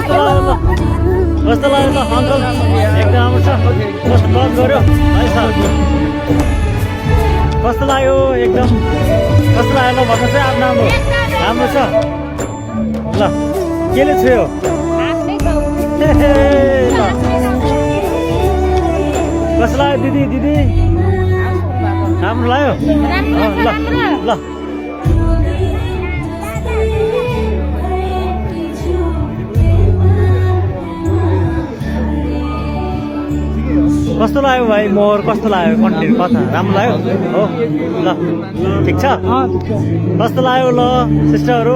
कस्तो लाग्यो ल अङ्कल एकदम राम्रो छ कस्तो बस गऱ्यो है सर कस्तो लाग्यो एकदम कस्तो लाग्यो ल भन्नुहोस् है आफ्नो राम्रो छ ल केले छोयो ल कस्तो लाग्यो दिदी राम्रो लाग्यो ल ल कस्तो लाग्यो भाइ मोर कस्तो लाग्यो कन्टेन्ट कथा राम्रो लाग्यो हो ल ठिक छ कस्तो लाग्यो ल सिस्टरहरू